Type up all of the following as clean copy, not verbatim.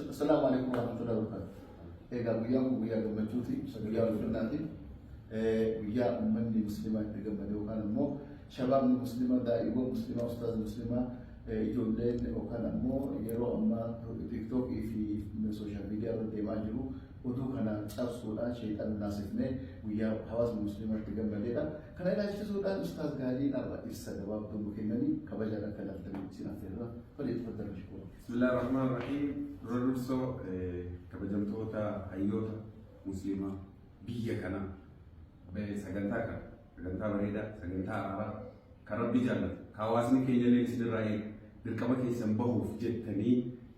Assalaamu alaikum warahmatullahi wabarakatuh. Egaa guyyaan kun guyyaa gammachuuti, guyyaa ulfinnaati. Guyyaa uummanni musliimaa itti gammade yookaan immoo shabaabni musliimaa, daa'iiwwan musliimaa, ustaaz musliimaa, ijoolleen yookaan ammoo yeroo ammaa tiiktookii fi sooshaal miidiyaa irra deemaa jiru oduu kana cabsuudhaan sheexana naasifnee guyyaa hawaasni musliimaa itti gammadeedha. Kana ilaalchisuudhaan ustaaz Gaaliin har'a ibsa gabaabduu nu kennanii kabajaan akka ilaaltanii isin affeerra. Falyatafaddal mashkuura. Bismillah ar-Rahmaan ar-Rahiim. Dura dursoo kabajamtoota hayyoota musliimaa biyya kanaa sagantaa kana sagantaa bareedaa sagantaa araaraa kan rabbi jaallatu kan hawaasni keenya illee isinirraa eegu dirqama keessan bahuuf jettanii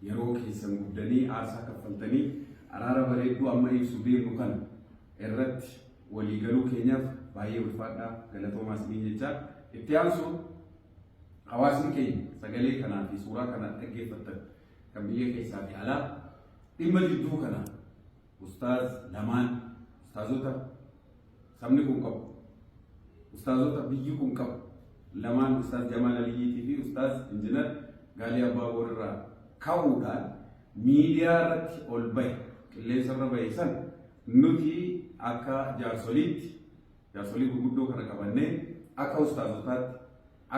yeroo keessan guddanii aarsaa kaffaltanii araara bareedduu amma ibsu deemnu kana irratti walii galuu keenyaaf baay'ee ulfaadhaa galatoomaa isiniin jechaa itti aansuun hawaasni keenya sagalee kanaa fi suuraa kana dhaggeeffattan kan biyya keessaa fi alaa dhimma jidduu kana ustaaz lamaan ustaazota sabni kun qabu ustaazota biyyi kun qabu lamaan ustaaz Jamaal Aliyyiitii fi ustaaz Injinar Gaalii Abbaaboor irraa ka'uudhaan miidiyaa irratti ol bahe qilleensa irra bahe san nuti akka jaarsoliitti jaarsolii gurguddoo kana qabannee akka ustaazotaatti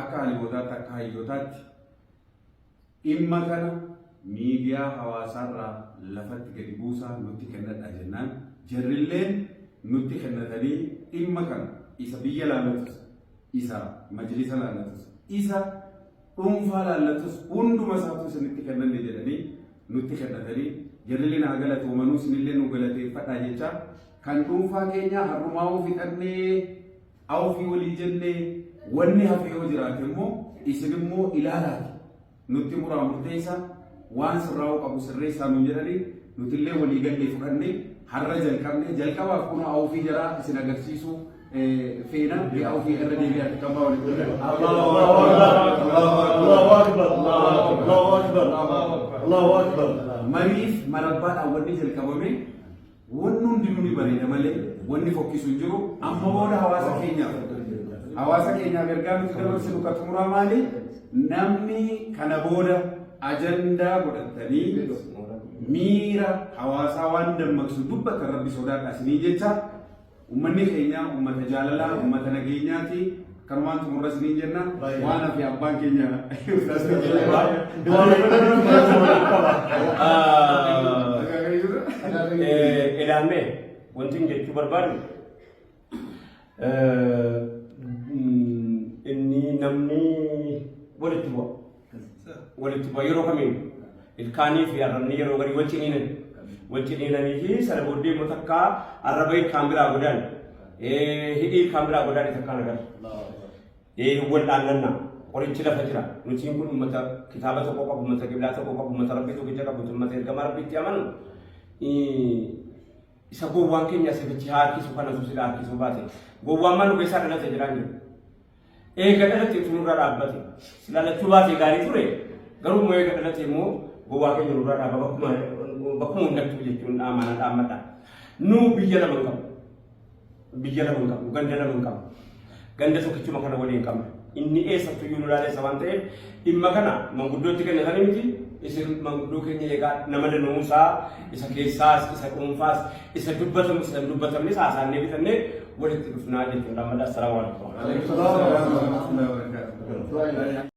akka alimootaatti akka hayyootaatti dhimma kana miidiyaa hawaasaarraa lafatti gadi buusaa nutti kennadha jennaan jarrilleen nutti kennatanii dhimma kana isa biyya laallatus isa majlisa laallatus isa dhuunfaa laallatus hunduma isaatu isinitti kennanne jedhanii nutti kennatanii jarrilleen haa galatoomanuu isinillee nu galateeffadhaa jecha kan dhuunfaa keenyaa har'umaa'uu fixannee awfii walii jennee wanni hafe yoo jiraate immoo isin immoo ilaalaati nutti muraa murteessaa waan sirraa'uu qabu sirreessaa nuun jedhanii nutillee walii gallee fudhannee har'a jalqabne jalqabaaf kun awfii jaraa isin agarsiisuu feena mee awfii irra deebi'aa xiqqabbaa walitti. Allahu Akbar. Allahu Akbar. Allahu Akbar. Mariif marabbaadhaan wanni jalqabame wanni hundinuu ni bareeda malee wanni fokkisu hin jiru. Amma booda hawaasa keenyaaf ergaa nuti dabarsinu ka xumuraa maali? Namni kana booda ajandaa godhatanii miira hawaasaa waan dammaqsu dubbatan rabbi sodaadha isinii jecha uummanni keenya uummata jaalalaa uummata nageenyaati. Kanumaan xumurra isiniin jenna. Waan hafe abbaan keenya ustaas keenya. Ilaalmee wanti inni jechuu barbaadu inni namni walitti bu'a. Walitti bu'a yeroo kamiin ilkaanii fi arrabni yeroo garii wal ciniinan. Wal ciniinanii fi sana booddee immoo takka arraba ilkaan biraa godaan hidhii ilkaan biraa godaan takkaan agarra. Wal dhaannanna qorichi lafa jira. Nutiin kun uummata kitaaba tokko qabu, uummata qiblaa tokko qabu, uummata rabbii tokkicha qabu, uummata ergamaa rabbiitti amanu. Isa gowwaan keenya asifichi haa harkisu kana osoo sila harkisuu baate. Gowwaan maal nu keessaa dhalate jedhaan jiru. Eega dhalate utuu nurraa dhaabbate. Sila lachuu baate gaarii ture. Garuu immoo eega dhalate immoo gowwaa keenya nurraa dhaaba bakkuma hundattuu jechuun dhaamana dhaammadha. Nu biyya lama hin qabnu. Biyya lama hin qabnu, ganda lama hin qabnu. Ganda tokkichuma kana waliin qabna. Inni eessattuu iyyuu nu laaleessa waan ta'eef dhimma kana manguddootti kennatanii miti isin manguddoo keenya eegaa nama danuusaa isa keessaas isa dhuunfaas isa dubbatamu isa hin dubbatamnes haasaannee bitannee walitti dhufnaa jechuudha. Amma assalaamu alaikum. Alaikum salaam wa rahmatullahi wa barakatuh.